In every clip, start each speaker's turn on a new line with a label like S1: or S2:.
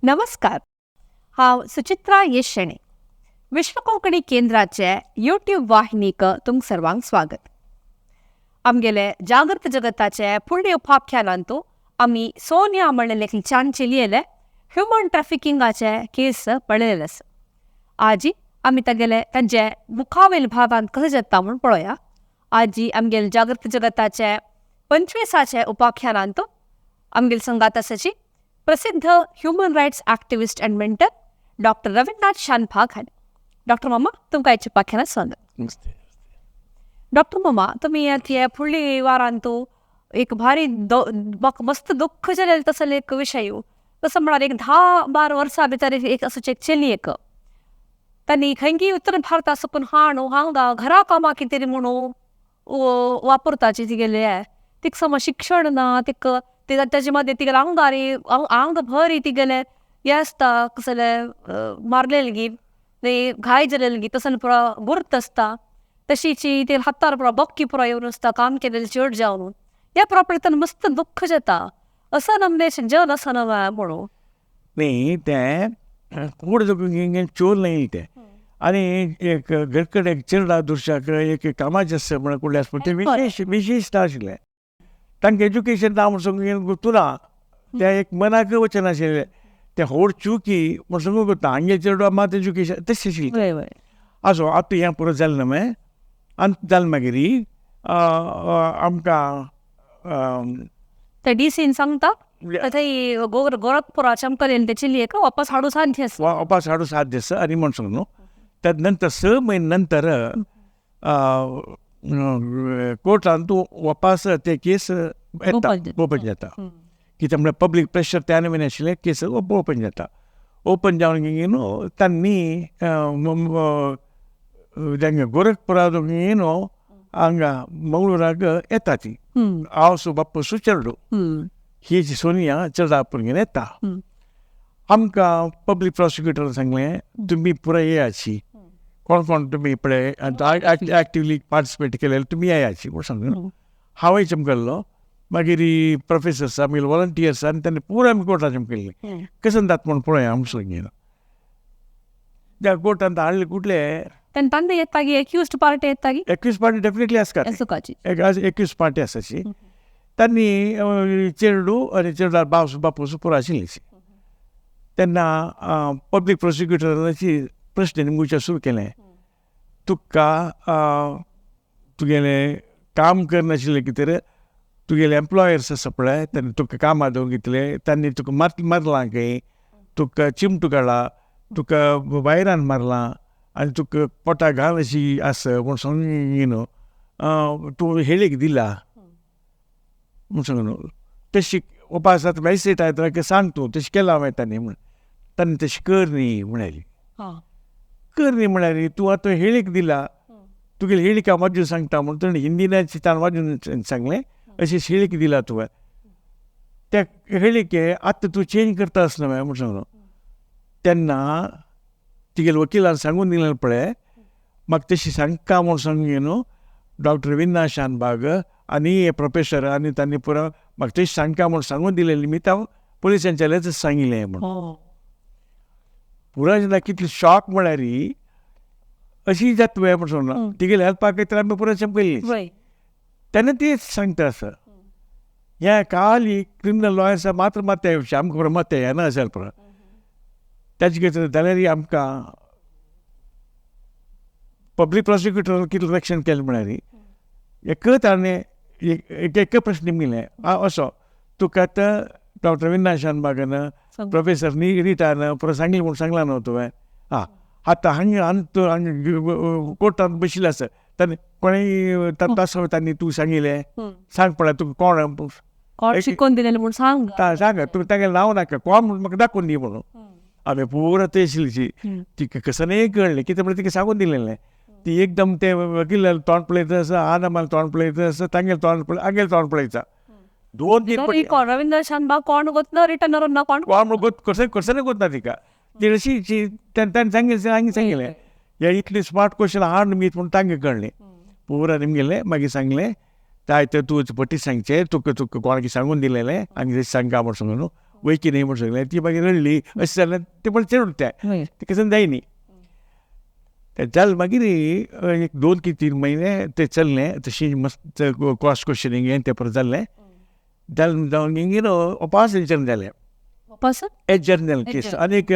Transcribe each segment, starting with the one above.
S1: नमस्कार, हांव सुचित्रा येशेणे. विश्व कोंकणी केंद्राचे यूट्यूब वाहिनीक तुमक सर्वांक स्वागत. आमगेले जागृत जगताचे फुडले उपाख्यानांतू आमी सोनिया म्हणलेले ल्हान चलयेले ह्युमन ट्रॅफिकिंगाचे केस पळयलेले आसा. आजी आमी तागेले तांचे मुखावेल भागांत कशें जाता म्हूण पळोवया. आजी आमगेले जागृत जगताचे 25 उपाख्यानांतू आमगेले संगात आसाची प्रसिद्ध human rights activist and mentor doctor Ravindranath Shanbhag हांणी. डॉक्टर मामा, तुमकां आयच्या उपाख्यानात स्वागत.
S2: नमस्ते.
S1: डॉक्टर मामा, तुमी हे फुडली वारांतू एक भारी म्हाका मस्त दुख्ख जालेलें तसले एक विशय. तसो म्हळ्यार एक 10-12 वर्सां भितर एक असो एक चली एक तांणी खंयगी उत्तर भारता साकून हाणू हांगा घरा कामां कितें म्हणून वापरताची. तिगेले तिका समज शिक्षण ना. तिका ताजे मदें तिगेले आंगारी आंग भरी तिगेले हें आसता, कसले मारलेले गी घाय जालेले गी तसले पुरो गुर्त आसता. तशीची ते हातार पुरो बक्की पुरो येवन आसता, काम केलेले चड जावन. ह्या प्रॉपर्टी मस्त दुख्ख जाता, असं नमने जन असं नव्या म्हणून.
S2: न्ही, तें कोड चोर न्ही तें. आनी एक घरकडे एक चेरडा दुसऱ्याक एक कामाचें आसता म्हण कुडले आसता, तें विशेश विशेश नाशिल्लें. तांकां एज्युकेशन ना म्हण सांगूंक गुत्तुना, तें एक मनाक वचनाशिल्लें. तें होड चुकी म्हण सांगूंक गुत्ता. हांगे चेडवा मात एज्युकेशन तशें आशिल्लें.
S1: वय वय
S2: आसो, आतां हें पुरो जालें न्हय, आनी जालें मागीर आमकां
S1: ते डीसीन सांगता थंय गोरखपुराच्या आमकां ते चलयेक वापस हाडूं साध्य आसा.
S2: वापस हाडूं साध्य आसा आनी म्हण सांगू न्हू. तेज नंतर 6 म्हयने नंतर कोर्टान तूं वापस ते केस येता.
S1: ओपन जाता.
S2: ओपन जाता. कित्याक म्हळ्यार पब्लीक प्रेशर त्या नवीन आशिल्लें, केस ओपन जाता. ओपन जावन न्हू तांणी गोरखपुरा न्हू हांगा मंगळुराक येता ती. आवसू बापूस चेडू, ही जी सोनिया चेडा घेवन येता. आमकां पब्लीक प्रॉसिक्युटरान सांगलें, तुमी पुराय येयाची, कोण कोण तुमी पळय एक्टिवली पार्टिसिपेट केलेले तुमी येयाची म्हूण सांगलें. हांवूय चमकल्लो, मागीर प्रोफेसर्स, आमगेले वॉलंटियर्स आनी तांणी पुराय आमी कोर्टान चमकल्ली. कशें जाता म्हूण पळोवया आमचो घेवन त्या कोर्टान हाडले कुठले.
S1: तांणी तांदे येतागी, accused party येतागी.
S2: Accused party definitely आसता.
S1: सुखाची.
S2: एक्यूज पार्टी आसाची. तांणी चेरडू आनी चेरडार बापूस बापूस पुरो आशिल्ली. तेन्ना पब्लीक प्रोसिक्युटराची प्रश्न निमगुचे सुरू केलें, तुका तुगेलें काम करनाशिल्लें कितें, तुगेले एम्प्लॉयर्स आसा पळय, तांणी तुका कामां दिवन घेतले, तांणी तुका मारलां खंय, तुका चिमटो काडला, तुका वायरान मारलां आनी तुका पोटा घाण अशी आसा म्हूण सांगून न्हू तूं हेळीक दिला म्हूण सांगून न्हू. तशी उपास आतां मॅजिस्ट्रेट आयता, सांग तूं तशें केलां हांवें तांणी म्हूण. तांणी तशें कर न्ही म्हणाली. कर न्ही म्हळ्यार तूं आतां हेळीक दिला, तुगेली हेळीक हांव वाजून सांगता म्हूण ताणें हिंदीन ताणें वाजून सांगलें, अशें हेळीक दिला तुवें त्या हेळीके, आतां तूं चेंज करता आसलो म्हूण सांगलो. तेन्ना तिगेले वकिलान सांगून दिलें, पळय म्हाका तशें सांगता म्हूण सांगून न्हू डॉक्टर रविंद्रनाथ शानबाग आनी प्रोफेसर आनी तांणी पुरो म्हाका तशें सांगता म्हूण सांगून दिलें निमित्त हांव पुलिसांच्याच सांगिल्लें म्हूण. पुराय जेन्ना कितली शॉक म्हळ्यार अशी जाता तुवें म्हूण सांगलो. तिगेले हेल्पाक खातीर आमी पुराय चमकयली. तेन्ना ती सांगता आसा, ह्या खाली क्रिमिनल लॉयर्स मात्र मात येवचें, आमकां पुरो मत येना अशें पुरो ताजे खातीर. जाल्यार आमकां पब्लीक प्रॉसिक्युटरान कितलें रक्षण केलें म्हळ्यार एक ताणें एक एक प्रश्न निमगिलें असो, तुका आतां डॉक्टर रविंद्रनाथ शानबागान प्रोफेसर रिटान पुरो सांगलें म्हूण सांगलां न्हू तुवें. आं, आतां हांगा हांगा कोर्टान बशिल्लें आसा, ताणें कोणेय तासो तांणी तूं सांगिल्लें सांग पळय, तुका कोण
S1: कोण शिकोवन दिलेलें म्हूण सांग.
S2: सांग तुका, तागेलें नांव नाका, कोण म्हूण म्हाका दाखोवन दी म्हणून. हांवें पुरो थंय आशिल्ली तिका कसं कळ्ळें कितें म्हळ्यार तिका सांगून दिलेलें. ती एकदम ते वकील तोंड पळयता आसा, आना तोंड पळयता आसा, तांगेलें तोंड पळय, हांगेलें तोंड पळयता दोन तीन.
S1: कोण रविंद्र शानबाग कोण गोतना, रिटर्न ना कोण.
S2: कोण म्हूण गोत कसं कसं गोतना तिका. ती अशी ताणें सांगिल्लें हांगे सांगिल्लें, हे इतली स्मार्ट क्वेश्चन हाड मीत म्हूण तांकां कळ्ळें पुरा निमगेलें. मागीर सांगलें, ताय तर तूं फटी सांगचें, तुका तुका कोणाक सांगून दिलेलें आनी सांगता म्हूण सांगून न्हू. वयची न्ही म्हूण सांगलें. ती मागीर रडली, अशें जालें तें पण चेडूं तें तें कसं जाय न्ही. तें जालें मागीर एक 2 की 3 महिने ते चल्लें तशी मस्त क्रॉस क्वेश्चनींग हें तें परत जालें. जालें जावन मागीर वापस एजर्न जालें.
S1: वापस
S2: एजर्न जालें केस आनी एक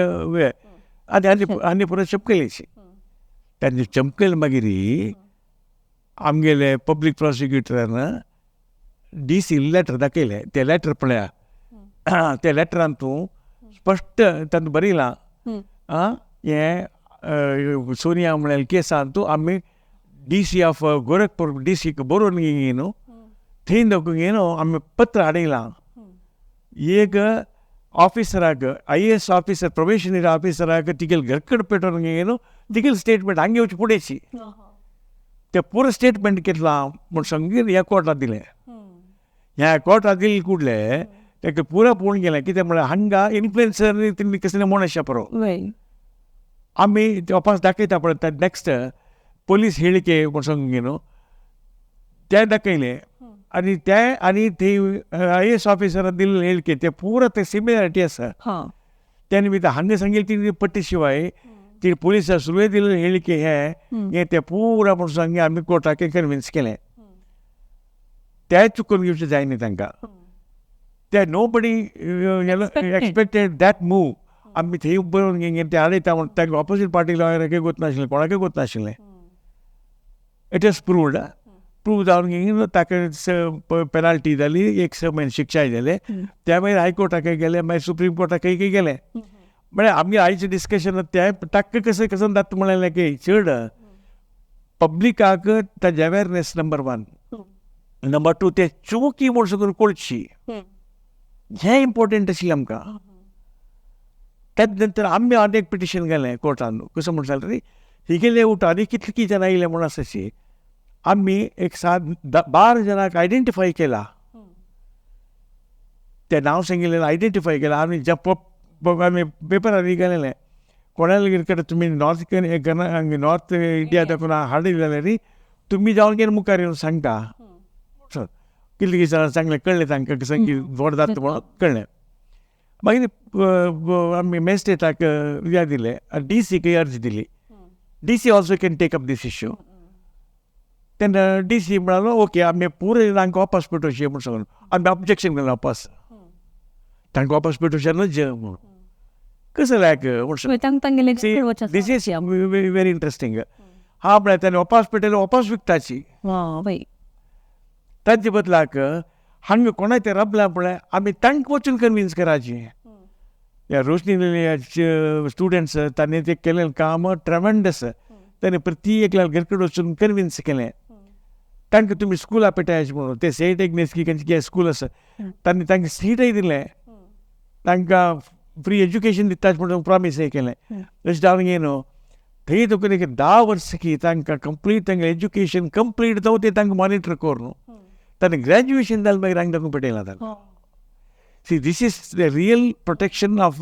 S2: आनी आनी आनी परत चमकयली. तांणी चमकयलें मागीर आमगेले पब्लीक प्रॉसिक्युटरान डी सी लॅटर दाखयलें. तें लॅटर पळया, त्या लॅटरान तूं स्पश्ट तातूंत बरयलां आं हें सोनिया म्हळ्यार केसान तूं आमी D C of Gorakhpur D सीक बरोवन न्हू थंय दाखोवन न्हू आमी पत्र हाडयलां. एक ऑफिसराक I A S officer probationary ऑफिसराक तिगेल घरकड पेटोवन न्हू तिगेल स्टेटमेंट हांगे वचून फुडेची ते पुरो स्टेटमेंट घेतलां म्हूण सांगून ह्या कोर्टाक दिलें. ह्या कोर्टाक दिले कुडले ताका पुरो पळोवन गेलें. कितें म्हळ्यार हांगा इन्फ्लुएन्सर तेणी कसलें म्हूण आसा पुरो आमी वापस दाखयता पळय नॅक्स्ट पोलीस ಹೇಳಿಕೆ म्हूण सांगून न्हू तें दाखयलें. आनी तें आनी थंय I A S ऑफिसरान दिल्लें ಹೇಳಿಕೆ तें पुरो तें सिमिलरिटी आसा. त्या निमित्त हांगा सांगिल्लें ती पट्टी शिवाय ती पोलिसा सुरवेक दिल्लें ಹೇಳಿಕೆ हें हें तें पुरो म्हूण सांगी आमी कोर्टाक कन्विन्स केलें. तें चुकून घेवचें जाय न्ही तांकां. ते nobody expected that move. आमी थंय बरोवन घेवन ते हाडयता म्हूण तांकां ऑपोजीट पार्टी लॉयराकय गोत नाशिल्लें, कोणाकय गोत नाशिल्लें. It is proved. Prove जावन घेवन ताका पेनाल्टी जाली, एक 6 म्हयने शिक्षाय जाले. त्या मागीर हायकोर्टाकय गेले, मागीर सुप्रीम कोर्टाकय गेले. म्हळ्यार आमगे आयचें डिस्कशन तें ताका कशें कसं जाता म्हणलें की चड पब्लिकाक ताजें अवेरनेस नंबर 1, नंबर 2 ते चुकी म्हूण सगळें कळची हें इम्पॉर्टंट आशिल्लें आमकां. तेज नंतर आमी आनी एक पिटिशन घालें कोर्टान. कसो म्हण जालें रे हिगेले उठ आनी कितली जाणां येयले म्हूण आसा अशी आमी एक 7-12 जाणांक आयडेंटिफाय केला. तें नांव सांगिल्लें आयडेंटिफाय केलां. आमी ज्या आमी पेपरांनी घालेलें कोणाले कडेन तुमी नॉर्थ नॉर्थ इंडिया दाखोवन हाडली जाल्यार तुमी जावन गेले मुखार येवन सांगता कितले जाणां सांगलें कळ्ळें तांकां कशें की व्हड जाता म्हणून कळ्ळें. मागीर आमी मॅजिस्ट्रेटाक हें दिलें, डी सीक अर्ज दिली. D C also can take up this issue. तेन्ना डी सी म्हणालो ओके आमी पुरो तांकां वापस पेटोवचें म्हूण सांगून आमी ऑब्जेक्शन केलें वापस तांकां वापस पेटोवचें न्हय म्हणून कसं लायक म्हूण. This is very interesting. हा म्हळ्यार ताणें वापस पेटयलें वापस विकताची तांचे बदलाक हांगा कोणाय ते राबला पळय आमी तांकां वचून कन्विन्स करायची. ह्या रोशनी स्टुडंट्स तांणी तें केलें काम ट्रेमेंडस. ताणें प्रति एकल्याक घरकडेन वचून कन्विन्स केलें तांकां तुमी स्कुला पेटायचे म्हणून. ते सेंट एग्नेस की खंयचें स्कूल आसा तांणी तांकां सीटय दिलें, तांकां फ्री एज्युकेशन दिता म्हणून प्रॉमिसय केलें. अशें जावन गे न्हू थंय तुका एक 10 वर्सां की तांकां कंप्लीट तांकां एज्युकेशन कंप्लीट जावं तें तांकां मॉनिटर करून ताणें ग्रॅज्युएशन जालें मागीर हांगा दाखोवन पेटयलां तांकां. See, this is the real protection of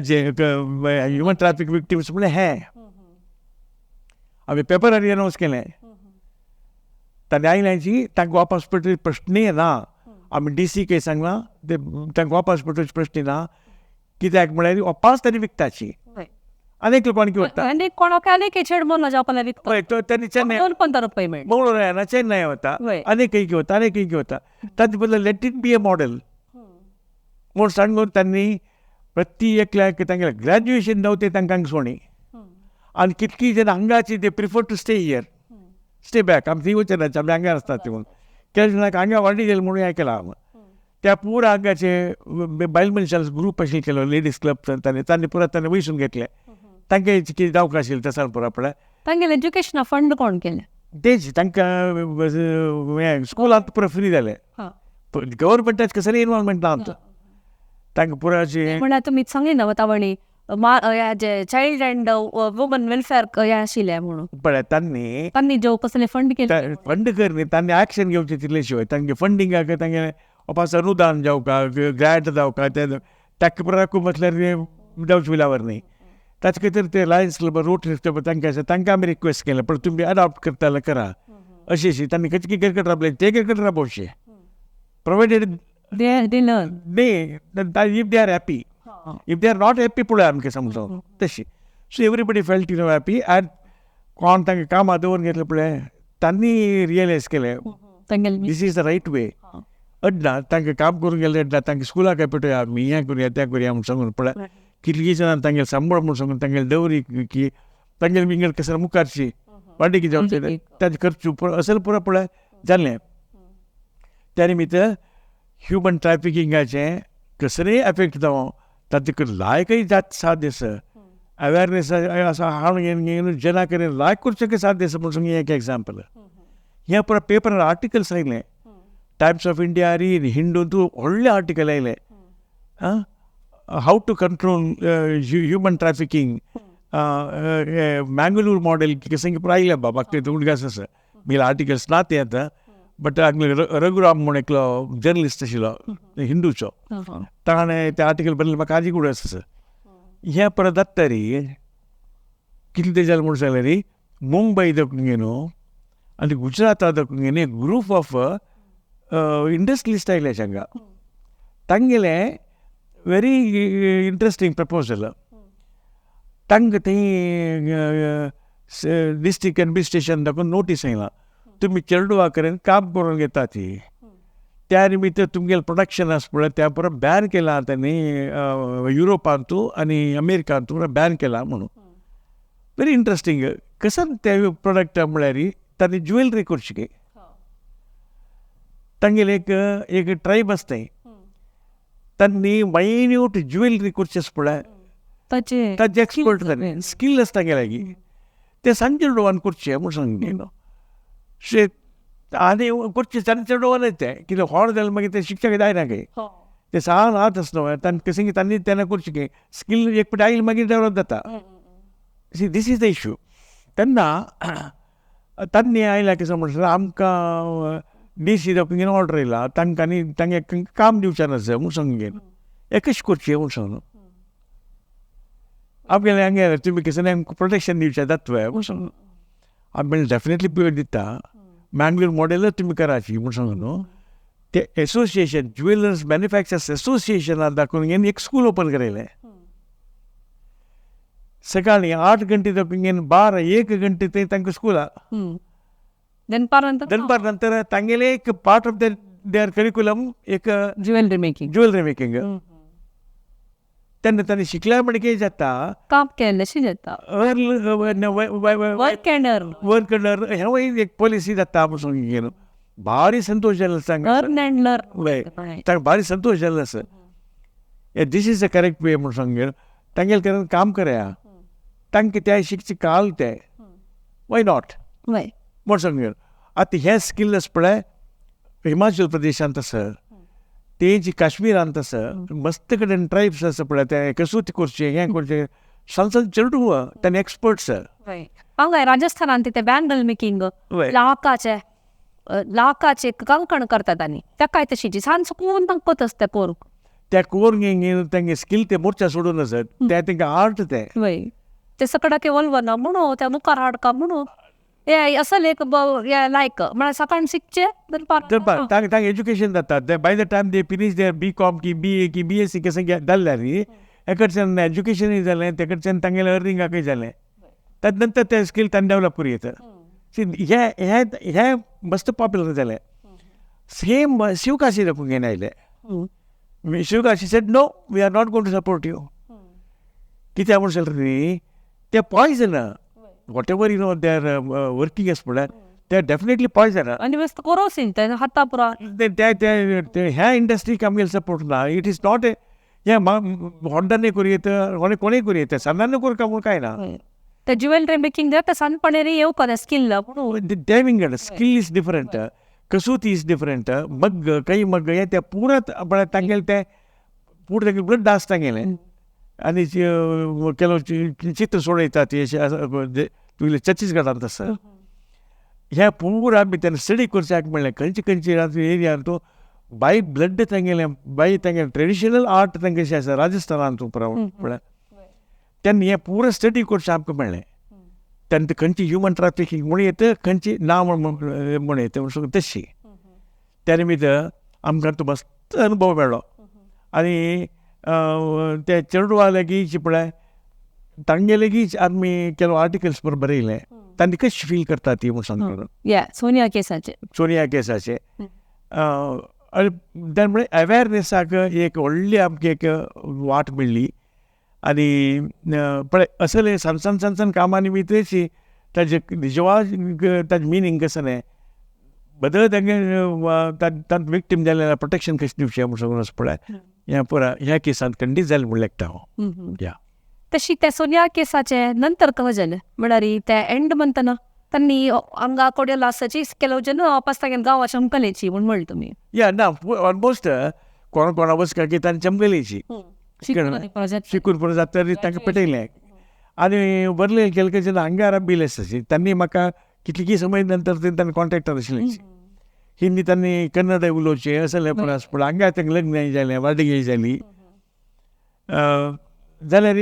S2: J human traffic victims म्हणल्यार हें. हांवें पेपरार अनावन्स केलें. ताणें आयल्यांची तांकां वापस पेटोवचे प्रश्नय ना. आमी डी सी कय सांगलां ते तांकां वापस पेटोवचे प्रश्न ना. कित्याक म्हळ्यार वापस तांणी विकताची आनी एकलो कोण वता
S1: आनी कोणाक आनी चेड मोल जावपाक विकता.
S2: हय, तो तांणी चेन्नय
S1: 2-15 रुपये मेळटा.
S2: मंगळूर येना चेन्नय वता आनी खंय वता आनी खंय वता. ताचे बदला let it be a model म्हूण सांगून तांणी प्रति एकल्याक तांगेलें ग्रॅज्युएशन जावं तें तांकां सोणी. आनी कितकी जाणां हांगाची ते prefer to stay here stay back. आमी थंय वचनात, आमी हांगा आसतात ते म्हणून. केन्ना जाणांक हांगा वाडी गेले म्हणून हें केलां हांव. त्या पुरा हांगाचे बायल मनशांचो ग्रूप आशिल्लो केलो लेडीज क्लब तांणी तांणी पुरा तांणी वयसून घेतलें. तांकां कितें जावंक आशिल्लें तसां पुरा पळय.
S1: तांगेलें एज्युकेशना फंड कोण केलें?
S2: तेच तांकां हें स्कुलांत पुरा फ्री जालें. गव्हर्मेंटाचें कसलें इनवॉल्वमेंट ना आमचो. तांकां पुरा अशें
S1: म्हळ्यार तुमी सांगली न्हू तावणी जे चायल्ड अँड वुमन वेलफेअर हें आशिल्लें म्हणून
S2: पळय तांणी
S1: तांणी जो कसलें फंड केलें
S2: फंड कर न्ही तांणी एक्शन घेवचें तितले शिवाय तांगे फंडिंगाक तांगे वापस अनुदान जावका ग्रँट जावका तें ताका पुरा म्हटल्यार जावचें विलावर न्ही. ताचे खातीर ते लायन्स क्लब रोटरी क्लब तांकां आसा तांकां आमी रिक्वेस्ट केलें पण तुमी अडॉप्ट करता जाल्यार करा अशें अशें तांणी खंयचे कितें करता राबले ते करता राबोवचें प्रोवायडेड
S1: They learn.
S2: न्ही, if they are happy. If they are not happy पळय आमकां समजो तशी. So everybody felt you know happy and कोण तांकां कामां दवरून घेतलें पळय तांणी रियलायज केलें this is the right way. अडना तांकां काम करूंक गेलें अडना तांकां स्कुलाक पेटोवया आमी हें करुया तें करुया म्हूण सांगून पळय कितलीं जाणां तांगेलें सांबाळ म्हूण सांगून तांगेलें दवरी की तांगेलें विंगड कसं मुखारची वाडीक जावचें ताजें खर्च असेल पुरो पळय जालें. त्या निमित्त ह्युमन ट्रॅफिकिंगाचें कसलेंय एफेक्ट जावं ताचे लायकय जात साध्य आसा अवेरनेस आसा हाडून घेवन जना कडेन लायक करचें साध्य आसा म्हूण सांग एक एग्जाम्पल. हें पुरो पेपरार आर्टिकल्स आयलें, टायम्स ऑफ इंडिया हिंदूंतू व्हडलें आर्टिकल आयलें, how to control human trafficking, Mangalore model कशें पुरो आयलें बाबा ते उडगास आसा म्हगेले आर्टिकल्स ना ते आतां. बट रघुराम म्हूण एकलो जर्नलिस्ट आशिल्लो हिंदूचो, ताणें ते आर्टिकल बरयलें म्हाका आजी उडगास आसा. हें परत जाता री कितलें तें जालें म्हूण सांगलें री मुंबय दाखोवन न्हू आनी गुजराता दाखोवन घेवन ग्रूप ऑफ इंडस्ट्रियलिस्ट आयले हांगा. तांगेलें व्हेरी इंट्रस्टींग प्रपोजल. तांकां थंय डिस्ट्रिक्ट एडमिनिस्ट्रेशन दाखोवन नोटीस आयला तुमी चेडवा कडेन काम करून घेता ती त्या निमित्त तुमगेलें प्रोडक्शन आसा पळय त्या पुरो बॅन केलां तांणी युरोपांतू आनी अमेरिकांतू पुरो बॅन केलां म्हणून. Very interesting. कसं ते प्रोडक्ट म्हळ्यार तांणी ज्वेलरी करची तांगेलें एक एक ट्रायब आसता तांणी मायन्यूट ज्वेलरी करची आसा पळय ताचे एक्सपर्ट तांणी स्कील आसता तांगे लागीं ते सांजचे चेडवान करचें म्हूण सांगलें न्हू. आनी करचें सांजे चेडवानच तें कितें व्हड जालें मागीर तें शिक्षक जायना खंय ते सान आत आसता न्हू तांकां कशें तांणी तेन्ना करचें की स्कील एक फावटी आयली मागीर डेवलप जाता. See this is the issue. तेन्ना तांणी आयल्या कशें म्हणसर आमकां डी सी दाखोवन ऑर्डर येयला तांकां आनी तांगे काम दिवचें नासा म्हूण सांगून घेवन हें कशें करचें म्हूण सांगून आमगेलें हांगे तुमी कशें आमकां प्रोटेक्शन दिवचें जाता म्हूण सांगून आमी म्हणलें डेफिनेटली पिरियड दिता मँगलोर मॉडेलच तुमी कराची म्हूण सांगून न्हू. ते एसोसिएशन ज्वेलर्स मॅन्युफॅक्चर्स एसोसिएशनाक दाखोवन घेवन एक स्कूल ओपन करयलें. सकाळीं 8 घंटे दाखोवन घेवन 12-1 घंटे थंय तांकां स्कुला. दनपार नंतर तांगेलें एक पार्ट ऑफ there curriculum एक
S1: ज्वेलरी मेकिंग.
S2: Jewellery making. तेन्ना तांणी शिकल्या म्हणल्यार कितें जाता
S1: काम केल्लें जाता work and earn
S2: work and earn हें एक पॉलिसी जाता म्हूण सांगून घेवन भारी संतोश जालो आसा.
S1: अर्न एंड लर्न
S2: तांकां भारी संतोश जालो आसा. This is the correct way म्हूण सांगून घेवन तांगेलें कडेन काम करया तांकां ते शिकचे काल ते why not म्हूण सांगून घेवन. आतां हें स्कील आसा पळय हिमाचल प्रदेशांत आसा ते जी काश्मीरांत आसा मस्त कडेन ट्रायब्स आसा पळय ते कसूती करचें हें करचें सान सान चेडूं तांणी एक्सपर्ट्स.
S1: हांगा राजस्थानांत ते बँगल मेकिंग लाखाचे लाखाचे कंकण करतात आनी ताकाय तशीची सान सुकून तांकां कोत आसता करूंक
S2: त्या करून तांगे स्कील ते मोर्चा सोडून आसत ते तांकां आर्ट ते
S1: ते सकडाके वलवना म्हणून त्या मुखार हाडका म्हणून हे असल एक लायक म्हळ्यार सकाळी शिकचे
S2: दनपार तांकां एज्युकेशन जाता. By the time they finish their B com की बी ए की बी एस सी कशें जाल्यार एकडच्यान एज्युकेशनूय जालें तेकडच्यान तांगेलें अर्निंगाकूय जालें ताजे नंतर ते स्कील तांणी डेवलप करूं येता. हे हे हे मस्त पॉप्युलर जालें. सेम शिवकाशी दाखोवन घेवन आयले. Sivakasi said no we are not going to support you. कित्याक म्हूण सांगलें न्ही ते poison whatever you know they are working आसा पळय ते डेफिनेटली पॉयजन.
S1: आनी मस्त कोरोसीन ते हाता पुरा
S2: ते ह्या इंडस्ट्रीक आमगेले सपोर्ट ना. It is not a हें होंडांनी करूं येता कोणें कोणें करूं येता सान्नांनी करूं म्हूण कांय ना.
S1: ते ज्वेलरी मेकिंग ते सानपणेर येवपा ते स्कील
S2: ते विंगड skill is different Kasuti is different मग काही मग हें ते पुरा म्हळ्यार तांगेलें तें पूण तांगेलें ब्लड आसा तांगेलें आनी ಕೆಲವು चित्र सोडयतात ती अशें तुगेलें छत्तीसगडांत आसा. हें पुरा आमी तेन्ना स्टडी करच्याक म्हणलें खंयचे खंयचे एरियान तूं बाय ब्लड तांगेलें बाय तांगेलें ट्रेडिशनल आर्ट तांगें अशें आसा राजस्थानांत तूं पळय तेन्ना हें पुरा स्टडी करचें आमकां मेळ्ळें. तेन्ना खंयची ह्युमन ट्रॅफिकींग म्हूण येता खंयची ना म्हूण येता म्हूण तशी त्या निमित्त आमकां तूं मस्त मस्त अनुभव मेळ्ळो. आनी ते चेडवा लागीं पळय तांगे लेगीत आमी ಕೆಲವು आर्टिकल्स बरोबर बरयले, तांणी कशें फील करता ती म्हूण सांगता.
S1: या सोनिया केसाचे,
S2: सोनिया केसाचे. आनी तें म्हळ्यार अवेरनेसाक एक व्हडली आमकां एक वाट मेळ्ळी. आनी पळय असले सान सान सान सान कामां निमित्तची ताजे निजवा ताजें मिनींग कसं न्ही बदल तांगे तांत विक्टीम जालें प्रोटेक्शन कशें दिवचें म्हूण सगळें पळय ह्या पुरा ह्या केसांत खंडीत जालें म्हूण लेखता हांव. या
S1: तशी त्या सोनिया केसाचे नंतर कह जालें म्हळ्यार ते एंड म्हणतना तांणी हांगा कोडेल आसाची ಕೆಲವು जन वापस तांगे गांवा चमकलेची म्हूण म्हणलें तुमी.
S2: या ना ऑलमोस्ट कोणा कोणा वचका की तांणी चमकलेची शिकून पुरो जाता तरी तांकां पेटयलें. आनी बरले केले जेन्ना हांगा बिल आसा तांणी म्हाका कितलीं समय नंतर तांणी कॉन्टेक्टार आशिल्लें. हिंदी तांणी कन्नड उलोवचें असलें पण पूण हांगा तांकां लग्न जालें, वाडगी जाली जाल्यार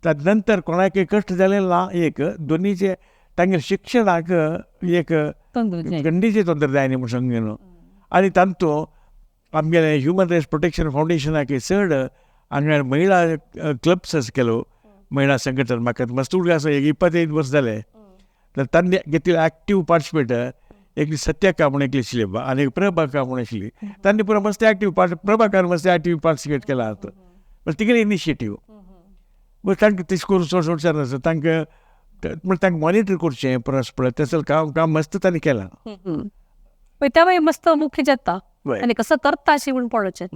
S2: ताजे नंतर कोणाकय कश्ट जालें ना. एक दोनीचे तांगेले शिक्षणाक एक गंडीचें तंत्र जाय न्ही म्हूण सांगू न्हू. आनी तांतूं आमगेलें ह्युमन रायट्स प्रोटेक्शन फावंडेशनाक चड हांगा महिला क्लब्स आसा केलो, महिला संघटन. म्हाका मस्त उडलो आसा एक 25 वर्स जाले तर तांणी घेतिल्ले एक्टीव पार्टिसिपेट. एकली सत्याका म्हूण एकली आशिल्ली आनी एक प्रभाका म्हूण आशिल्ली, तांणी पुरो मस्त एक्टीव पार्ट प्रभाकार मस्त एक्टीव पार्टिसिपेट केला आतां. पण तिगेले इनिशिएटीव तांकां तशें करून चड सोडचें नासता, तांकां म्हळ्यार तांकां मॉनिटर करचें परस पळय तसलें काम काम मस्त तांणी केलां.
S1: त्या मागीर मस्त मुख्य जाता आनी कसो करता अशें म्हूण पळोवचें.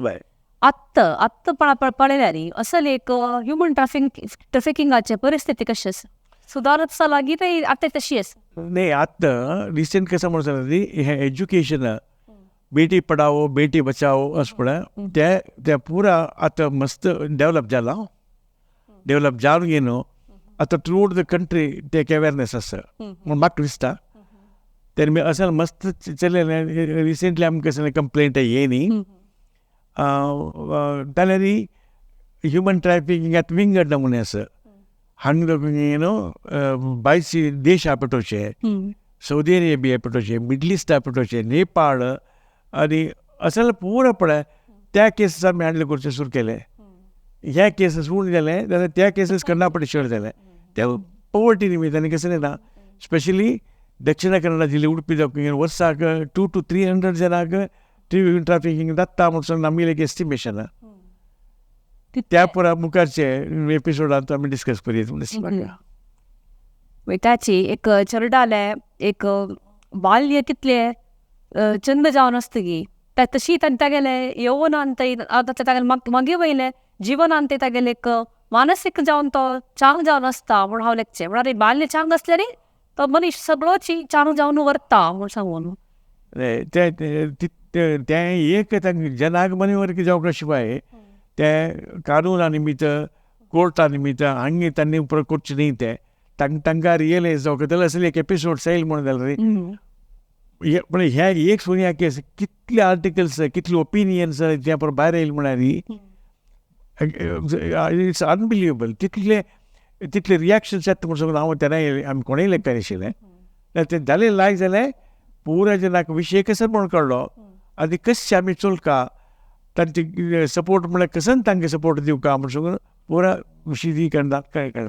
S1: आत्तां आत्तां पळयल्यार असल एक ह्युमन ट्राफिकिंगाचे परिस्थिती कशी आसा, सुदारत लागीं ते आतां तशी आसा?
S2: न्ही आतां रिसंट कसं म्हणून सांगता हें एज्युकेशन बेटी पढाओ बेटी बचाओ अशें पळय तें तें पुरा आतां मस्त डेवलप जालां. डेवलप जावन गे न्हू आतां थ्रू आउट the country ते एक अवेरनेस आसा म्हूण म्हाका दिसता. तेन्ना अशें मस्त चलयलें. रिसंटली आमकां कसलें कंप्लेंट ये न्ही जाल्यार ह्युमन ट्रॅफिकींग आतां विंगड नमुने आसा. हांगा न्हू भायचे देश पेटोवचे, सौदी अरेबिया पेटोवचे, मिडल इस्ट पेटोवचे, नेपाळ आनी अशें पुरो पळय त्या केसीस आमी हँडल करचें सुरू केलें. ह्या केसीस उण जालें जाल्यार त्या केसीस कर्नाटक चड जालें. ते पोवर्टी निमित्तान कसलें ना स्पेशली दक्षिण कन्नडा जिल्ले उडपी जावं वर्साक 200 to 300 जनांक ट्राफिकींग जाता म्हणून आमगेलें एक एस्टिमेशन. त्या पुरा मुखारचे एपिसोडांत आमी डिस्कस करूया म्हूण दिसता म्हाका.
S1: ताची एक चेरडालें एक बाल्य कितलें चंद जावन आसता की तशी तागेलें यौवनान तागेलें मागीर वयलें जिवनान ते तागेलें एक मानसीक जावन तो चांग जावन आसता म्हूण हांव लेखचें. म्हळ्यार बाल्य चांग आसल्यार तो मनीस सगळोच चांग जावन व्हरता म्हूण सांगून.
S2: तें एक जनाक मनी जावंक शिवाय ते कानूना निमित्त कोर्टा निमित्त हांगे तांणी करचें न्ही तें तांकां रियलायज जावंक जाल्यार असले एक एपिसोड सैल म्हणून जाल्यार पण ह्या एक सोनिया केस कितले आर्टिकल्स कितले ओपिनियन्स ते भायर येयले म्हळ्यार it's unbelievable. तितले तितले रिएक्शन्स येता म्हूण सांगून हांव तेन्ना आमी कोणूय लेखता आशिल्लें. तें जालें लायक जालें पुरा जनाक विशय कसो म्हूण कळ्ळो आनी कशें आमी चलका तांचे सपोर्ट म्हळ्यार कसन तांकां सपोर्ट दिवका म्हूण सांगून पुरा विशय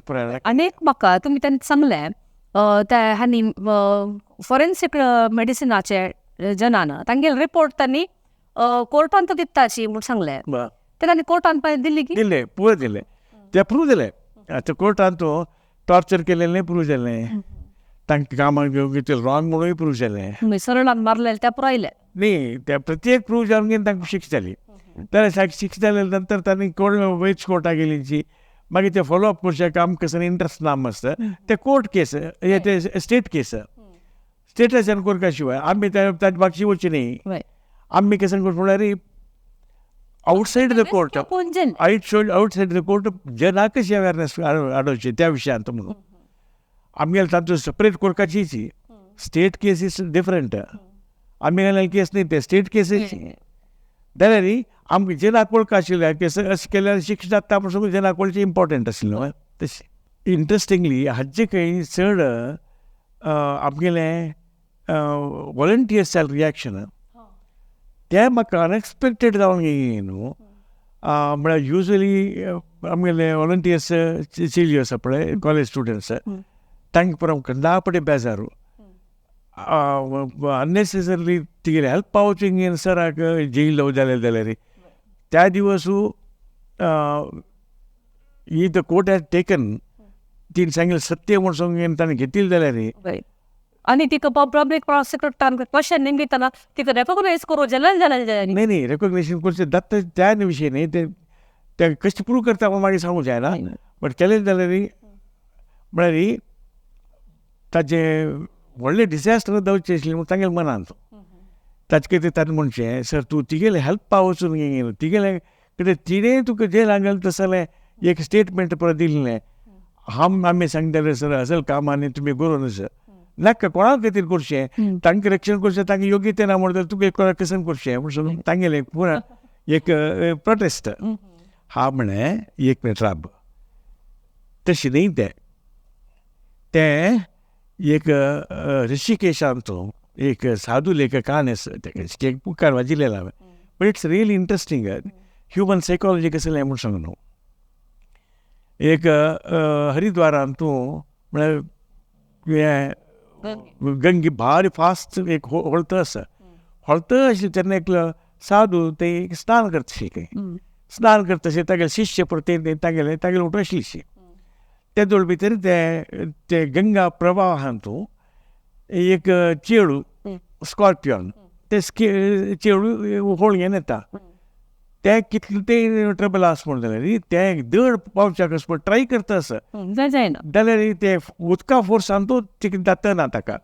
S2: पुरा.
S1: आनी एक म्हाका तुमी तांकां सांगलें त्या हांणी फॉरेन्सीक मेडिसिनाचे जनान तांगेले रिपोर्ट तांणी कोर्टांत दिताची म्हूण सांगलें. ते तांणी कोर्टान दिल्ली की
S2: दिले पुरो दिले ते प्रूव दिले. आतां कोर्टान तो टॉर्चर केलेलें प्रूव जालें, तांकां कामाक घेवन रॉंग म्हणूय प्रूव जालें,
S1: सरळान मारलें तें पुरायलें
S2: न्ही ते प्रत्येक प्रूव जावन तांकां शिक्षा जाली. जाल्यार शिक्षा जाल्या नंतर तांणी कोण वयच कोर्टाक गेली मागीर ते फॉलोअप करचें काम कसं इंट्रस्ट ना मस्त ते कोर्ट केस हे ते स्टेट केस स्टेटाच्यान करका शिवाय आमी ताजे मागशी वचची न्ही. आमी कसं करता म्हणल्यार outside the court outside the court जनाक कशी अवेरनेस हाडोवची त्या विशयांत म्हणून आमगेले तांचो सेपरेट कोर्टाचीच स्टेट केस is different. आमगेले केस न्ही ते स्टेट केसीस जाल्यार आमकां जनाक वळख आशिल्लें केस अशें केल्यार शिक्षा जाता म्हूण सगळें जनाक वळचें इम्पोर्टंट आशिल्लें. तशें इंट्रस्टिंगली हाजे खंय चड आमगेलें वॉलंटियर्स रिएक्शन. तें म्हाका अनएक्सपेक्टेड जावन गेलें न्हू. म्हळ्यार युजली आमगेले वॉलंटियर्स चेली आसा पळय, कॉलेज स्टुडंट्स, तांकां पुरो कंदापटे बेजारू अननेसेसरली तिगेले हेल्प पावचें सराक जेल जालें जाल्यार त्या दिवसू if the court has taken तिणें सांगलें सत्य म्हूण सांगून ताणें घेतिल्लें जाल्यार
S1: आनी तिका पब्लीक प्रॉसिक्युटरान क्वेश्चन निमित्तान तिका रेकॉग्नायज करूं जाल्यार जाल्यार
S2: न्ही न्ही रेकॉग्नेशन करचें जाता त्या विशय न्ही, ते कशें प्रूव करता म्हूण मागीर सांगूं जायना, बट केलें जाल्यार म्हळ्यार ताजें व्हडलें डिसास्टर जावचें आशिल्लें म्हूण तांगेलें मनांत. ताचे खातीर ताणें म्हणचें सर तूं तिगेलें हेल्पा वचून गेलो तिगेलें कितें तिणें तुका जेलान घालता तसलें एक स्टेटमेंट परत दिल्लें. हांव आमी सांगताले सर असल कामांनी तुमी करूं सर नाका कोणा खातीर करचें, तांकां रक्षण करचें, तांकां योग्यते ना म्हणटा तुका कोणा कसन करचें म्हूण तांगेलें पुरा एक प्रोटेस्ट. हा म्हळें एक मिनट राब, तशें न्ही तें, तें एक ऋषिकेशांतू एक साधू लेखक कान आसा तेका एक बुकार वाचिल्लें हांवें, but it's really interesting human psychology कसलें म्हूण सांगू न्हू. एक हरिद्वारांतू म्हळ्यार हें गंगे भारी फास्ट एक होळत आसा, होळत आशिल्लें तेन्ना एकलो साधू ते स्नान करता खंय, स्नान करता अशें तागेले शिश्य परते तागेले तागेले उठो आशिल्ली. ते दोळ भितर ते ते गंगा प्रवाहांतू एक चेडू स्कॉर्पियन ते चेडू होळयेन येता, तें कितलें तें ट्रबल आसा म्हूण जाल्यार तें दड पावच्याक आसा ट्राय करता आसा
S1: जायना
S2: जाल्यार तें उदका फोर्सान तूं तिका जाता ना ताका,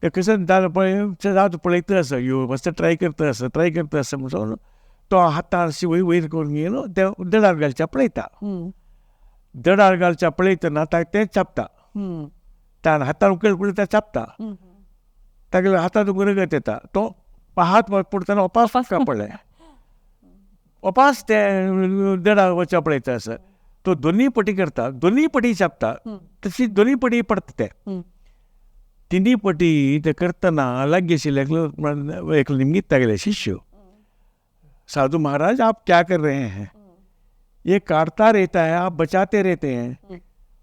S2: तें कशें जालें पळय जाता पळयता आसा यो मस्त ट्राय करता आसा ट्राय करता आसा म्हणून तो हातान अशी वयर वयर करून घेवन ते दडार घालच्या पळयता, दडार घालच्या पळयतना तें चापता, ताण हातान उकल पळय तें चापता, तागेल्या हातांत रगत येता, तो हात पडटना अपास पडले अपास ते दडार वचपा पळयता आसा, तो दोनूय पटी करता, दोनूय पटी चापता, तशी दोनूय पटी पडटा ते तिनूय पटी ते करतना लागीं आशिल्ले एकलो निमगीत तागेले शिष्य, साधु महाराज आप क्या कर रहे हैं, ये काटता रहता है आप बचाते रहते हैं,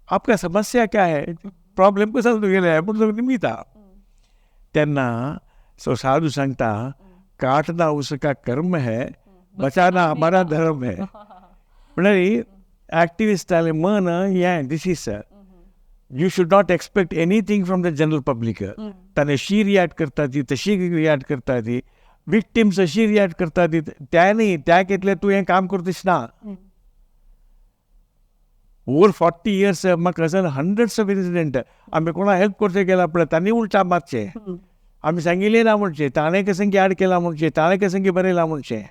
S2: आपका समस्या क्या है, प्रॉब्लम कसो तुगेले म्हूण निमिता. तेन्ना सो साधु सांगता काटना उसका कर्म है, बचाना हमारा धर्म है. म्हणल्यार एक्टिविस्टालें मन हें this is you should not expect anything from the general public. ताणें अशी रिएक्ट करता ती तशी रिएक्ट करता ती, विक्टिम्स अशी रिएक्ट करता ती, त्या न्ही त्या घेतलें तूं हें काम करता तशें ना. ओवर 40 इयर्स म्हाका असल हंड्रेड्स ऑफ इन्सिडंट आमी कोणा हेल्प करचें गेला पळय तांणी उल्टा मारचें, आमी सांगिल्लें ना म्हणचें, ताणें कसंगी ऍड केलां म्हणचें, ताणें कसंगी बरयलां म्हणचें.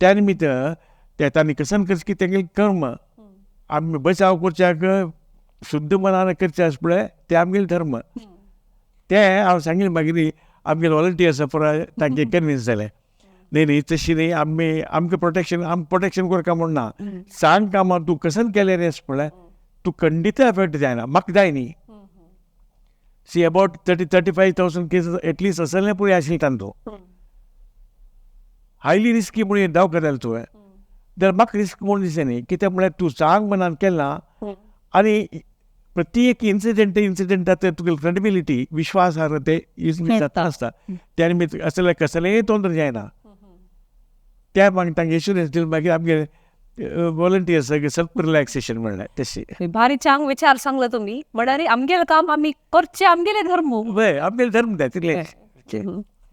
S2: त्या निमित्त ते तांणी कसन करचें की तेगेलें कर्म आमी बचाव करच्याक शुद्ध मनान करचें आसा पळय तें आमगेलें धर्म. तें हांव सांगिल्लें मागीर आमगेले वॉलंटियर्स पळय तांचे कन्विन्स जालें, न्ही न्ही तशी न्ही आमी आमकां प्रोटेक्शन आम प्रोटेक्शन करका म्हूण ना, सांग कामां तूं कसन केलें रे पळय तूं खंडीत एफेक्ट जायना, म्हाका जाय न्ही. See about 30-35,000 cases at least असलें पळय आशिल्लें तांचो, हायली रिस्की म्हूण दाव करतालें तुवें जाल्यार म्हाका रिस्क म्हूण दिसलें न्ही, कित्याक म्हळ्यार तूं चांग मनान केलां आनी प्रत्येक इन्सिडंट इन्सिडंट जाता तुगे क्रेडिबिलिटी विश्वासार्ह ते जाता आसता, त्या निमित्त असलें कसलेंय तोंड जायना. त्या मागीर तांकां इन्शुरन्स दिवन मागीर आमगे वॉलंटियर्स सेल्फ रिलॅक्सेशन म्हणलें तशी.
S1: भारी चांग विचार सांगलो तुमी, म्हळ्यार आमगेलें काम आमी करचें, आमगेलें धर्म
S2: हय आमगेलें धर्म तें तितलें.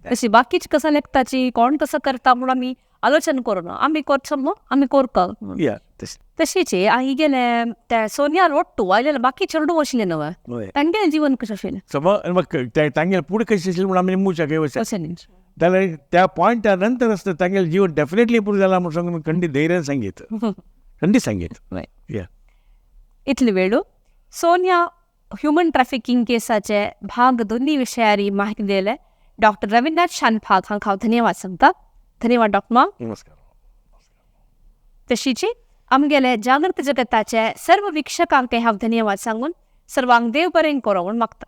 S1: तशी बाकीच कसं लेखताची कोण कसं करता म्हूण आमी आलोचन करूं आमी करचो म्हूण आमी करता. तशीच ही गेले ते सोनिया रोट्टू आयलेले बाकी चेडूं आशिल्लें न्हय, तांगेलें जीवन कशें आशिल्लें
S2: तांगेलें फुडें कशें आशिल्लें म्हूण आमी मुळच्याक वचूं जाल्यार त्या पॉयंटा नंतर आसता तांगेलें जीवन डेफिनेटली पुरो जालां म्हूण सांगून खंडीत धैर्यान सांगीत, खंडीत सांगीत.
S1: इतले वेळ सोनिया ह्युमन ट्रॅफिकींग केसाचे भाग दोन्ही विशयारी माहिती दिले डॉक्टर रविंद्रनाथ शानभाग हांकां हांव धन्यवाद सांगता. धन्यवाद डॉक्टर माम.
S2: नमस्कार.
S1: तशीच आमगेले जागृत जगताचे सर्व वीक्षकांक हांव धन्यवाद सांगून सर्वांक देव बरें करो म्हूण मागता.